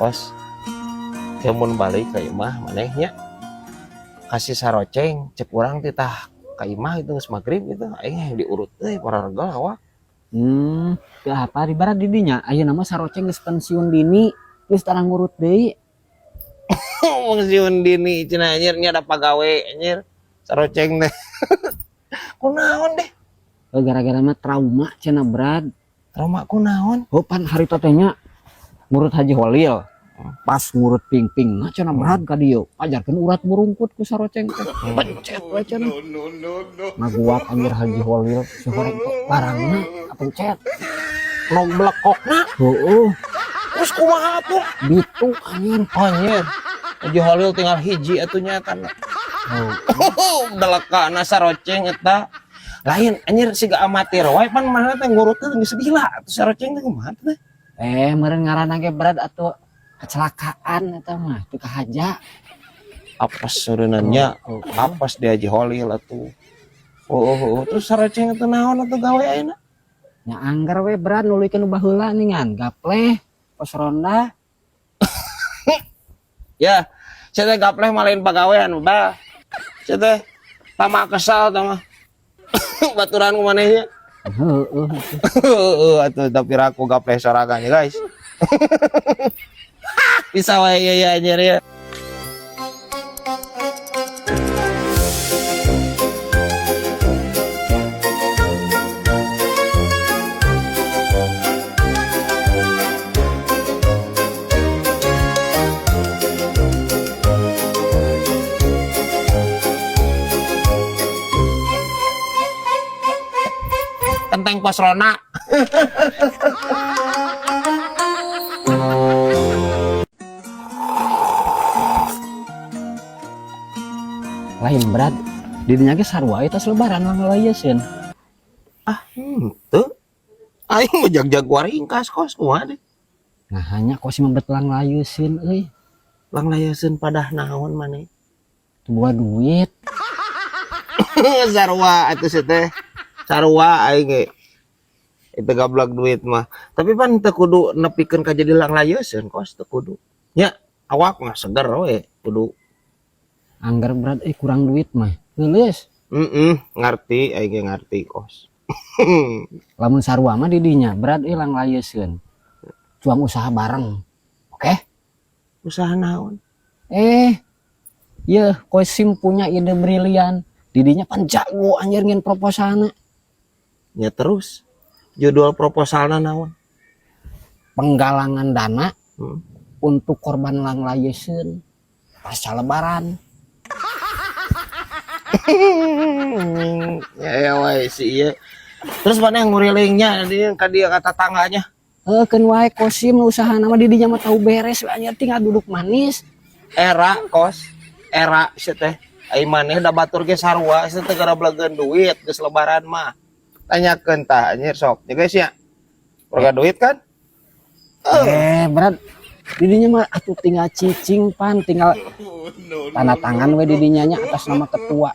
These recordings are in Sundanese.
Kos. Ya mun balik ka imah manehnya kasih saroceng cek urang titah ka imah itu geus magrib gitu aing hayang diurut euy pararegel awak. Teu apa di barat di dinya ayeuna mah saroceng geus pensiun dini geus tarang ngurut deui. Pensiun dini cenah anjir nya ada pagawe anjir saroceng teh. Kunaon deh? Gara-gara mah trauma cenah Brad. Trauma kunaon? Oh pan harita teh nya ngurut Haji Holil. Pas ngurut ping-ping nah cenah Brad ka dieu pajarkeun urat burungkut ku saroceng teh. Pencet we cenah. Ngaguak anjir Haji Holil si horeng teh barangna kapencet. Nu blekokna. Heueuh. Terus kumaha atuh? Bitu anjir. Anjir. Haji Holil tinggal hiji atuh nya eta. Oh. Delekana saroceng eta. Lain anjir siga amatir wae pan mana teh ngurut teh geus gila atuh saroceng teh kumaha teh? Meureun ngaranna ge Brad atuh kecelakaan eta mah teu kahaja. Apes seureunannya, apes di Haji Holil atuh. Oh, terus saroceng atuh naon atuh gawe ayeuna? Nya angger we Brad nuluykeun nu baheula ningan gapleh pos ronda. Ya, saya teh gapleh mah lain pagawean, bah. Saya teh tama kesal tama. Baturan ku manehnya. Heeh. Heeh, atuh tapi aku gapleh sorangan ya, guys. Bisa wae ya ya anjir ya. Tenteng pos rona. Lain Brad, didinya ge sarua eta lebaran lah ngalayeun. Ah, henteu. Aing mah jag-jag waringkas kos kumaha deh. Nah, hanya kos mah bet lang layeun euy. Lang layeun padah naon maneh? Teu boga duit. Sarua atuh sih teh. Sarua aing ge. Itu gablak duit mah. Tapi pan teu kudu nepikeun ka jadi lang layeun kos teu kudu. Nya awak mah seger we kudu. Angger Brad kurang duit mah. Geuleus. Ngarti aing ge ngarti kos. Lamun sarua mah di dinya Brad lang layeun. Cuang usaha bareng. Oke? Usaha naon? Yeuh Kosim punya ide brilian. Didinya pan jago anjir ngin proposalna. Ya terus judul proposalna naon? Penggalangan dana untuk korban lang layeun pasca lebaran. Ya ya wae si ieu. Terus mana yang ngurilingnya dia ka dia ka tetangganya? Heuh keun wae Kosim usahana mah didinya mah tahu beres we anjir tinggal duduk manis. Era kos, era si teh. Ai maneh da batur ge sarua si teh gara belegeun duit geus lebaran mah. Tanyakeun tah anjir sok. Ya guys ya. Boga duit kan? Berat. Didinya mah atuh tinggal cicing pan, tinggal tanda tangan we didinya nya atas nama ketua.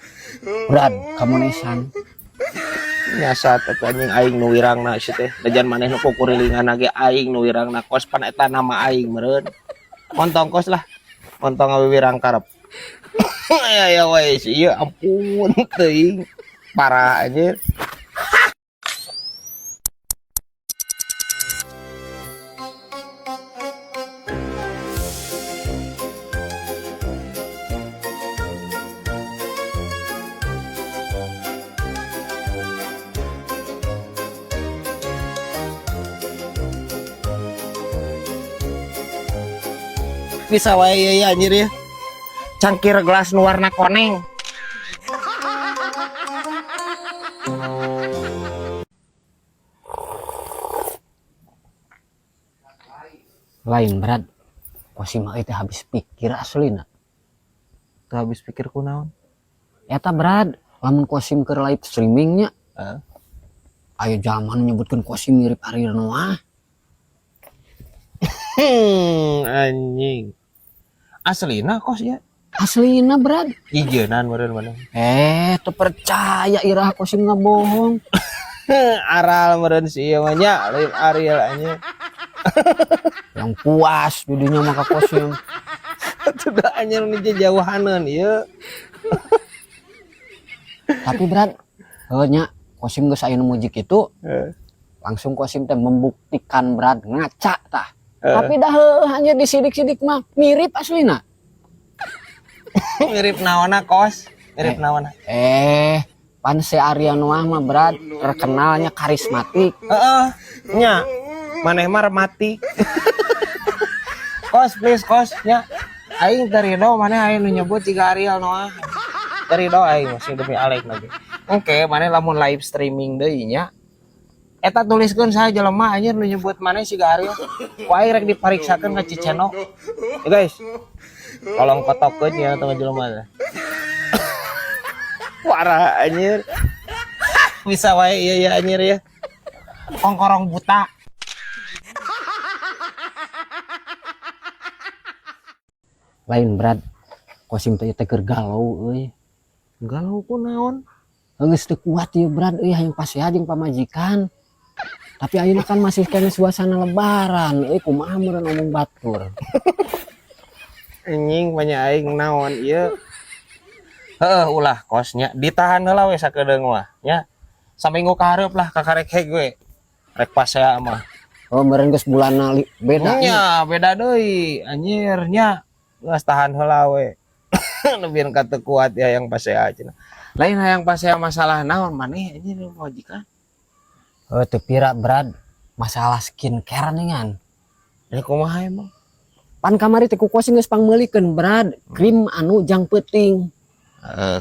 Brad kamonesan. Nyasa teh anjing aing nu wirangna si teh. Dajan maneh nu kukurilingan ge aing nu wirangna kos pan eta nama aing meureun. Montong kos lah. Montong awe wirang karep. Ya ya we si ieu ampun teuing. Parah anjir. Bisa wae ya, ya anjir ya. Cangkir gelas nu warna koneng. Lain Brad. Kosim mah teh habis pikir aslina. Teu habis pikir kunaon? Eta Brad, lamun Kosim keur live streamingnya. Heeh. Aya zaman nyebutkeun Kosim mirip Ariel Noah. Anjing. Aslina kos ya? Aslina Brad. Ijeunan meureun maneh. Teu percaya irah Kosim ngabohong. Aral meureun si ieu mah nya, lain Ariel anjing. Yang puas didinya mah ka Kosim. Sudah anjir nu jauhaneun ieu. Tapi Brad, heuh nya Kosim geus aya nu muji kitu, langsung Kosim teh membuktikan, Brad, ngaca tah. Tapi dah heuh anjir disidik-sidik mah mirip aslina. Mirip naonna, Kos? Mirip naonna? Pan si Ariel Noah mah, Brad, terkenalnya karismatik. Heeh. Nya. Maneh mah mati. Kos, please, Kos, nya. Aing teu rido maneh aing nu nyebut jiga Ariel Noah. Teu rido aing masih demi alek lagi. Oke, maneh lamun live streaming deui nya. Eta tuliskeun saha jelema anjir nu nyebut maneh siga Ariel. Ku aing rek dipariksakeun ka Ciceno. Ya guys. Tolong kotokeun ya teman jelema teh. Parah anjir. Bisa wae iya ya anjir ya. Kongkorong buta. Lain, Brad. Kosim teh teh keur galau euy. Galau ku naon? Geus teu kuat ieu, Brad, euy, hayang pasea jeung pamajikan. Tapi ayeuna kan masih kene suasana lebaran, euy, kumaha meureun omong batur. Anjing banyak aing naon ieu. Heeh, ulah kosnya ditahan heula we sakedeung mah nya. Saminggu ka hareup lah kakarek heg we. Rek pasea mah. Oh, meureun geus bulanna beda nya. Nya, beda deui anjir nya. Geus tahan heula we. Lebih ka teu kuat ya yang pasea cenah. Lain hayang pasea masalah naon maneh anjir majikan. Oh, teu pira, Brad. Masalah skincare ningan. Ya kumaha emang? Pan kamari teh ku Kosim geus pangmeulikeun, Brad, krim anu jang peuting.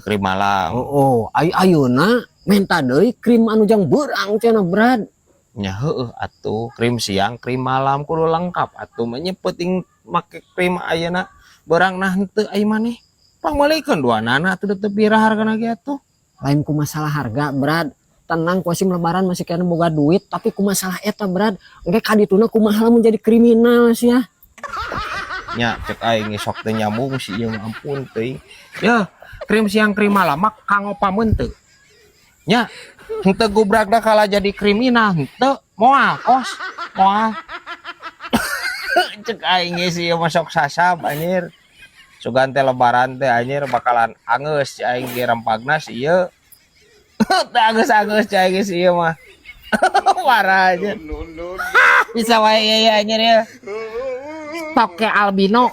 Krim malam. Oh, ayeuna menta deui krim anu jang beurang cenah, Brad. Nya heueuh atuh, krim siang, krim malam kudu lengkap atuh mah nya peuting make krim ayeuna beurang nah henteu ai maneh. Pangmeulikeun duanana atuh teu pira hargana ge atuh. Lain ku masalah harga, Brad. Tenang, Kosim lebaran masih kena boga duit, tapi ku masalah eta, Brad. Engke kadituna kumaha lamun jadi kriminal sia. Nya cek aing sok teu nyambung si ieu mah ampun teuing. Ya, krim siang krim malam mah kanggo pameun teu. Nya, henteu gubragna kalah jadi kriminal henteu moal Kos, moal. Cek aing ge si ieu mah sok sasab anjir. Sugan teh lebaran teh anjir bakalan angeus si aing ge rempagna si ieu. Teh angeus-angeus si aing ge si ieu mah. Parah anjir. Bisa wae ieu ya anjir ya. Toke albino.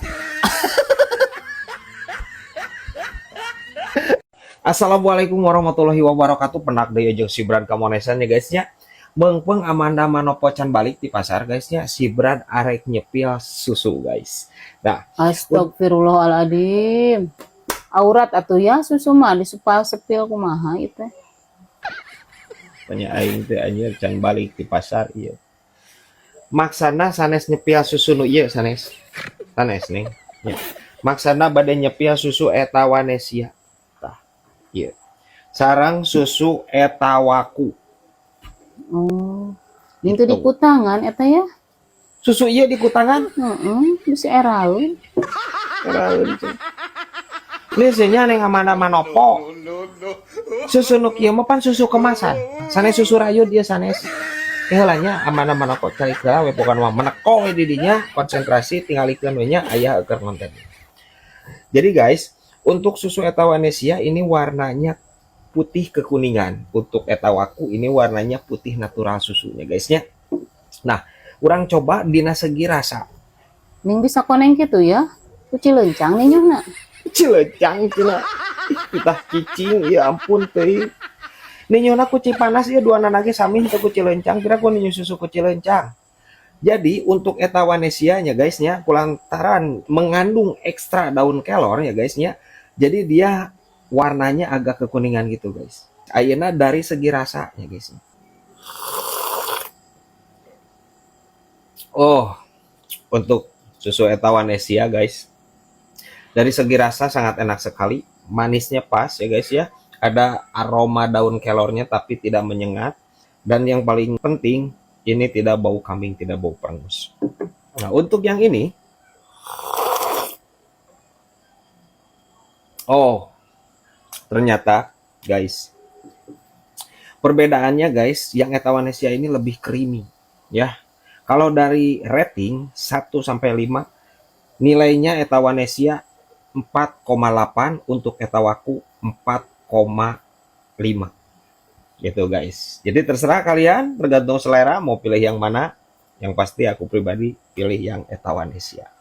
Assalamualaikum warahmatullahi wabarakatuh. Penak deui jeung si Brad kamonesan ya guys nya. Meungpeung Amanda Manopo can balik di pasar guys nya. Si Brad arek nyepil susu guys. Nah, Astagfirullahaladzim. Aurat atuh ya susu mah disupal sepil kumaha ieu teh. Punya aing teh anjir can balik di pasar ieu. Maksana sanes nyepil susu nu ieu sanes. Sanes nih. Nya. Maksana bade nyepil susu Etawanesia. Tah, ieu. Sarang susu Etawaku. Oh. Dintu Gitu. di kutangan eta ya? Susu ieu di kutangan? Heeh, bisa eraeun. Eraeun teh. Geus nya neng Amanda Manopo. Susu nu kieu mah pan susu kemasan. Sanes susu rayun ieu sanes. Heula nya Amanda Manopo cari heula we pokona mah meneko we di dinya konsentrasi tingalikeun we nya aya keur konten. Jadi guys, untuk susu Etawanesia ini warnanya putih kekuningan. Untuk Etawaku ini warnanya putih natural susunya guys nya. Nah, urang coba dina segi rasa. Ning bisa koneng kitu ya? Ku cilencang ninyuhna. Cilencang cenah. Kita cicing, ya ampun teuing. Ninyuhna ku Cipanas ieu duanana ge sami henteu ku Cilencang, kira ku ninyu susu ku Cilencang. Jadi untuk Etawanesia-nya guys nya, kulantaran mengandung ekstra daun kelor ya guys nya. Jadi dia warnanya agak kekuningan gitu guys. Ayeuna dari segi rasanya guys. Oh, untuk susu Etawanesia guys. Dari segi rasa sangat enak sekali, manisnya pas ya guys ya. Ada aroma daun kelornya tapi tidak menyengat. Dan yang paling penting, ini tidak bau kambing, tidak bau perengus. Nah, untuk yang ini, oh, ternyata guys, perbedaannya guys, yang Etawanesia ini lebih creamy ya. Kalau dari rating 1 sampai 5, nilainya Etawanesia 4,8, untuk Etawaku 4,5. Gitu guys. Jadi terserah kalian, tergantung selera mau pilih yang mana. Yang pasti aku pribadi pilih yang Etawanesia.